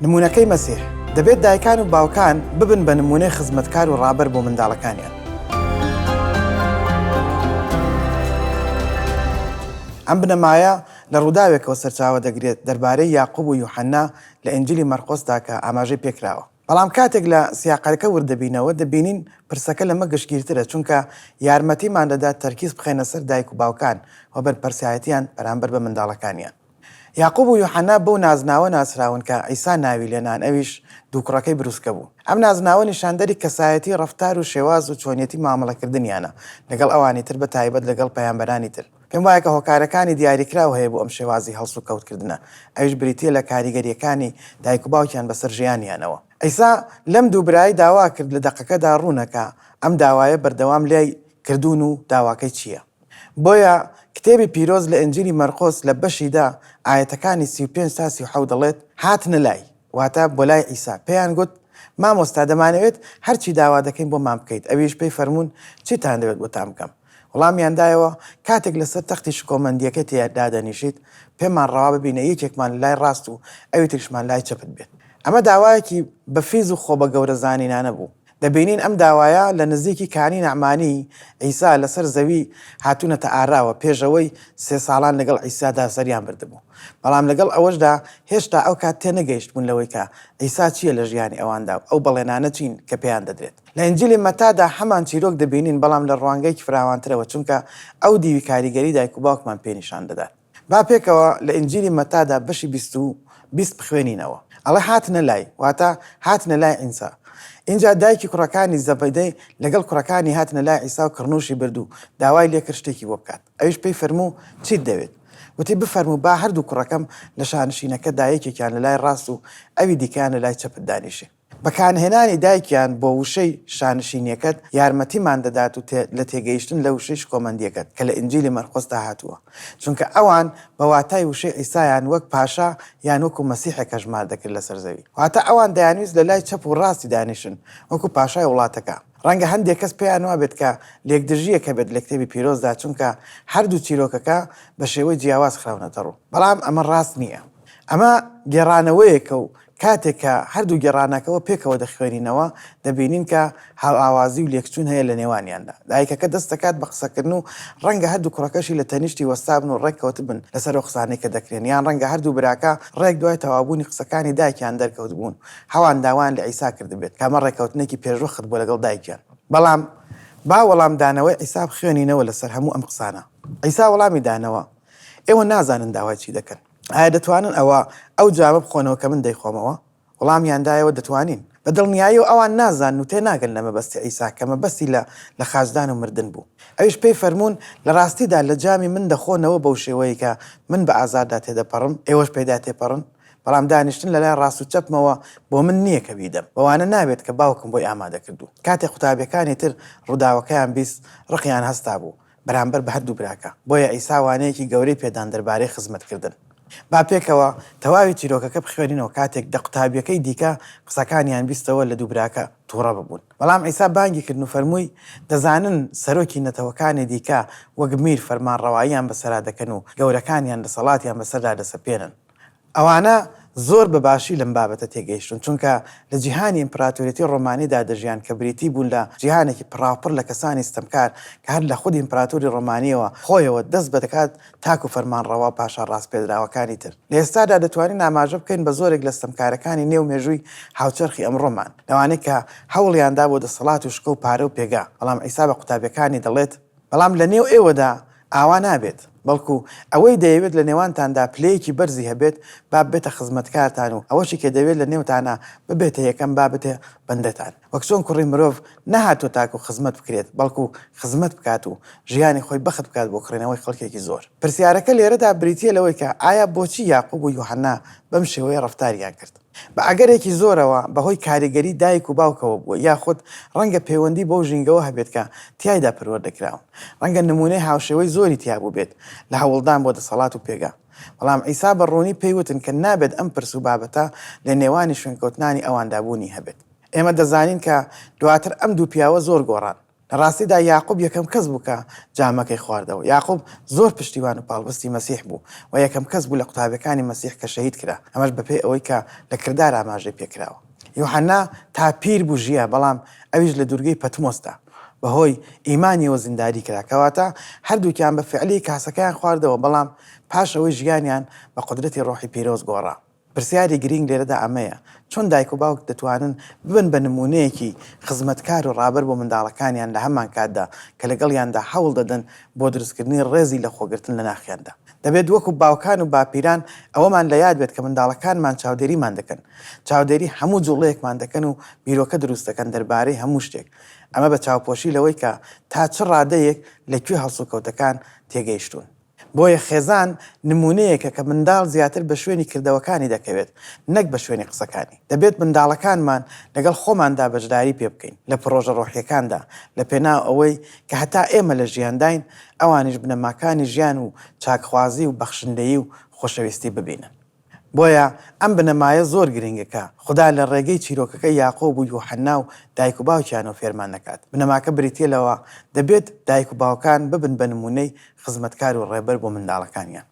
نموونەکەی مەسیح، دەبێت دایکان و باوکان ببن بە نموونەی خزمەتکار و ڕابەر بۆ منداڵەکانیان. ئەم بنەمایە لە ڕووداوێکەوە سەرچاوە دەگرێت دەربارەی یاقوب و یوحەنا لە ئینجیلی مەرقۆسدا کە ئاماژەی پێکراوە. بەڵام کاتێک لە سیاقەکە ورد دەبینەوە، دەبینین پرسەکە لەمە گشتگیرترە، چونکە یارمەتیمان دەدات تەرکیز بخەینە سەر دایک و باوکان و بەرپرسایەتییان بەرامبەر بە منداڵەکانیان. یاقوب و یوحەنا بەو نازناوە ناسراون کە عیسا ناوی لێنان، ئەویش دوو کوڕەکەی بروسکە بوو. ئەم نازناوە نیشاندەری کەسایەتی، ڕەفتار و شێواز و چۆنیەتی مامەڵەکردنیانە لەگەڵ ئەوانی تر، بە تایبەت لەگەڵ پەیامبەرانی تر. پێم وایە کە هۆکارەکانی دیاریکراو هەیە بۆ ئەم شێوازی هەڵسوکەوتکردنە، ئەویش بریتییە لە کاریگەرییەکانی دایک و باوکیان بەسەر ژیانیانەوە. عیسا لەم دوو برای داوا کرد، لە دەقەکەدا ڕوونە کە ئەم داوایە بەردەوام لای کردوون و داواکەی چییە. بۆیە کتێبی پیرۆز لە ئینجیلی مەرقۆس لە بەشی دە ئایەتەکانی 35 تا 37 دەڵێت، هاتنە لای، واتە بۆ لای عیسا، پێیان گوت، مامۆستا دەمانەوێت هەرچی داوا دەکەین بۆمان بکەیت. ئەویش پێی فەرموون، چیتان دەوێت بۆتان بکەم؟ وەڵامیان دایەوە، کاتێک لەسەر تەختی شکۆمەندییەکەت دادەنیشیت، پێمان ڕەوا ببینە یەکێکمان لە لای ڕاست و ئەوی تریشمان لای چەپت بێت. ئەمە داوایەکی بەفیز و خۆبەگەورەزانینانە بوو. دەبینین ئەم داوایە لە نزیکی کانی نەعمانی عیسا لەسەر زەوی هاتوونەتە ئاراوە، پێش ئەوەی سێ ساڵان لەگەڵ عیسادا سەریان بردبوو. بەڵام لەگەڵ ئەوەشدا هێشتا ئەو کات تێنەگەیشتبوون لەوەی کە عیسا چییە لە ژیانی ئەواندا و ئەو بەڵێنانە چین کە پێیان دەدرێت. لە ئینجیلی مەتادا هەمان چیرۆک دەبینین، بەڵام لە ڕوانگەیەکی فراوانترەوە، چونکە ئەو دیوی کاریگەری دایک و باوکمان پێ نیشان دەدات. با پێکەوە لە ئینجیلی مەتادا بەشی 20 و 20 بخوێنینەوە. ئەڵێ هاتنە لای، واتە هاتنە لای عیسا. ئینجا دایکی کوڕەکانی زەبەدەی لەگەڵ کوڕەکانی هاتنە لای عیسا و کڕنووشی برد و داوای لێکرد شتێکی بۆ بکات. ئەویش پێی فەرموو، چیت دەوێت؟ گوتی، بفەرموو با هەردوو کوڕەکەم لە شانشینەکەتدا یەکێکیان لە لای ڕاست و ئەوی دیکەیان لە لای چەپت دانیشێ. بەکارهێنانی دایکیان بۆ وشەی شانشینیەکەت یارمەتیمان دەدات و لە تێگەیشتن لە وشەی شکۆمەندیەکەت کە لە ئینجیلی مەرقۆسدا هاتووە، چونکە ئەوان بە واتای وشەی عیسایان وەک پاشا یان وەکو مەسیحێک هەژمار دەکرد لەسەر زەوی. واتە ئەوان دەیانویست لە لای چەپ و ڕاستی دانیشن وەکو پاشای وڵاتەکە. ڕەنگە هەندێک کەس پێیان وابێت کە لێکدژییەک هەبێت لە کتێبی پیرۆزدا چونکە هەردوو چیرۆکەکە بە شێوەی جیاواز خراونەتە ڕوو. بەڵام ئەمە ڕاست نییە. ئەمە گێڕانەوەیەکە و کاتێک کە هەردوو گێڕانەکەوە پێکەوە دەخوێنینەوە، دەبینین کە هاوئاوازی و لێکچوون هەیە لە نێوانیاندا. دایکەکە دەست دەکات بە قسەکردن و ڕەنگە هەردوو کوڕەکەشی لە تەنیشتی وەستابن و ڕێک کەوتبن لەسەر ئەو قسانەی کە دەکرێن، یان ڕەنگە هەردوو براکە ڕێک دوای تەواوبوونی قسەکانی دایکیان دەرکەوتبوون و هەوان داوایان لە عیسا کردبێت، کە ئەمە ڕێککەوتنێکی پێشوەخت بووە لەگەڵ دایکیان. بەڵام با وەڵامدانەوەی عیسا بخوێنینەوە لەسەر هەموو ئەم قسانە. عیسا وەڵامی دانەوە، ئێوە نازانن داوای چی دەکەن. ئایا دەتوانن ئەوە ئەو جامە بخۆنەوە کە من دەیخۆمەوە؟ وەڵامیان دایەوە، دەتوانین. بە دڵنیاییەوە ئەوان نازانن و تێناگەن لە مەبەستی عیسا کە مەبەستی لە لە خاچدان و مردن بوو. ئەویش پێی فەرموون، لە ڕاستیدا لە جامی من دەخۆنەوە بەو شێوەیەی کە من بە ئازاردا تێدەپەڕم، ئێوەش پێیدا تێپەڕن، بەڵام دانیشتن لە لای ڕاست و چەپمەوە بۆ من نییە کە بیدەم، بەوانە نابێت کە باوکم بۆی ئامادە کردوون. کاتێک قوتابییەکانی تر ڕووداوەکەیان بیست، ڕقیان هەستابوو. بەرامبەر بە هەردوو براکە. بۆیە عیسا وانەیەکی گەورەی پێدان دەربارەی خزمەتکردن. با پێکەوە تەواوی چیرۆکەکە بخوێنینەوە کاتێک دە قوتابییەکەی دیکە قسەکانیان بیستەوە لە دوو براکە تووڕە ببوون. بەڵام عیسا بانگی کردن و فەرمووی، دەزانن سەرۆکی نەتەوەکانی دیکە وەک میر فەرمانڕەواییان بەسەرا دەکەن و گەورەکانیان دەسەڵاتیان بەسەردا دەسەپێنن. ئەوانە زۆر بە باشی لەم بابەتە تێگەیشتوون، چونکە لە جیهانی ئیمپراتۆریەتی ڕۆمانیدا دەژیان کە بریتی بوون لە جیهانێکی پڕاوپڕ لە کەسانی ستەمکار کە هەر لە خودی ئیمپراتۆری ڕۆمانییەوە خۆیەوە دەست بە دەکات تاکو فەرمانڕەوا و پاشا ڕاسپێردراوەکانی تر. لە ئێستادا دەتوانین ئاماژە بکەین بە زۆرێک لە ستەمکارەکانی نێو مێژووی هاوچەرخی ئەمڕۆمان، لەوانەی کە هەوڵیان دا بۆ دەسەڵات و شکۆ و پارە و پێگە، بەڵام عیسا بە قوتابییەکانی دەڵێت، بەڵام لە نێو ئێوەدا ئاوا نابێت، بەڵکو ئەوەی دەیەوێت لە نێوانتاندا پلەیەکی بەرزی هەبێت، با ببێتە خزمەتکارتان و ئەوەشی کە دەیەوێت لە نێوتانا ببێتە یەکەم، با ببێتە بەندەتان. وەک چۆن کوڕی مرۆڤ نەهاتووە تاکو خزمەت بکرێت، بەڵکو خزمەت بکات و ژیانی خۆی بەخت بکات بۆ کڕینەوەی خەڵکێکی زۆر. پرسیارەکە لێرەدا بریتییە لەوەی کە ئایا بۆچی یاقوب و یوحەنا بەم شێوەیە ڕەفتاریان کرد؟ بە ئەگەرێکی زۆرەوە بەهۆی کاریگەری دایک و باوکەوە بووە، یاخود ڕەنگە پەیوەندی بەو ژینگەوە هەبێت کە تیایدا پەروەردە کراون. ڕەنگە نموونەی هاوشێوەی زۆری تیا بووبێت لە هەوڵدان بۆ دەسەڵات و پێگە. بەڵام عیسا بە ڕوونی پێی وتن کە نابێت ئەم پرس و بابەتە لە نێوانی شوێنکەوتنانی ئەواندا بوونی هەبێت. ئێمە دەزانین کە دواتر ئەم دوو پیاوە زۆر گۆڕان. لە ڕاستیدا یاقوب یەکەم کەس بوو کە جامەکەی خواردەوە. یاقوب زۆر پشتیوان و پاڵپستی مەسیح بوو و یەکەم کەس بوو لە قوتابیەکانی مەسیح کە شەهید کرا، ئەمەش بەپێی ئەوەی کە لە کردار ئاماژەی پێکراوە. یوحەنا تا پیر بوو ژیا، بەڵام ئەویش لە دوورگەی پەتمۆسدا بەهۆی ئیمانیەوە زینداری کرا. کەواتە هەردووکیان بە فیعلی کاسەکەیان خواردەوە، بەڵام پاش ئەوەی ژیانیان بە قودرەتی ڕۆحی پیرۆز گۆڕا. پرسیاری گرینگ لێرەدا ئەمەیە، چۆن دایک و باوک دەتوانن ببن بە نموونەیەکی خزمەتکار و ڕابەر بۆ منداڵەکانیان لە هەمانکاتدا کە لەگەڵیاندا هەوڵ دەدەن بۆ دروستکردنی ڕێزی لەخۆگرتن لە ناخیاندا؟ دەبێت وەکو باوکان و باپیران ئەوەمان لە یاد بێت کە منداڵەکانمان چاودێریمان دەکەن، چاودێری هەموو جوڵەیەکمان دەکەن و بیرۆکە دروست دەکەن دەربارەی هەموو شتێک، ئەمە بە چاوپۆشی لەوەی کە تا چ ڕادەیەک لە کوێ هەڵسوکەوتەکان تێگەیشتوون. بۆیە خێزان نموونەیەکە کە منداڵ زیاتر بە شوێنی کردەوەکانی دەکەوێت نەک بە شوێنی قسەکانی. دەبێت منداڵەکانمان لەگەڵ خۆماندا بەشداری پێ بکەین لە پڕۆژە ڕۆحییەکاندا لە پێناو ئەوەی کە هەتا ئێمە لە ژیانداین ئەوانیش بنەماکانی ژیان و چاکخوازی و بەخشندەیی و خۆشەویستی ببینن. بۆیە ئەم بنەمایە زۆر گرنگە کە خودا لە ڕێگەی چیرۆکەکەی یاقۆب و یوحەنا و دایک و باوکیانەوە فێرمان دەکات. بنەماکە بریتییە لەوە، دەبێت دایک و باوکان ببن بە نموونەی خزمەتکار و ڕێبەر بۆ منداڵەکانیان.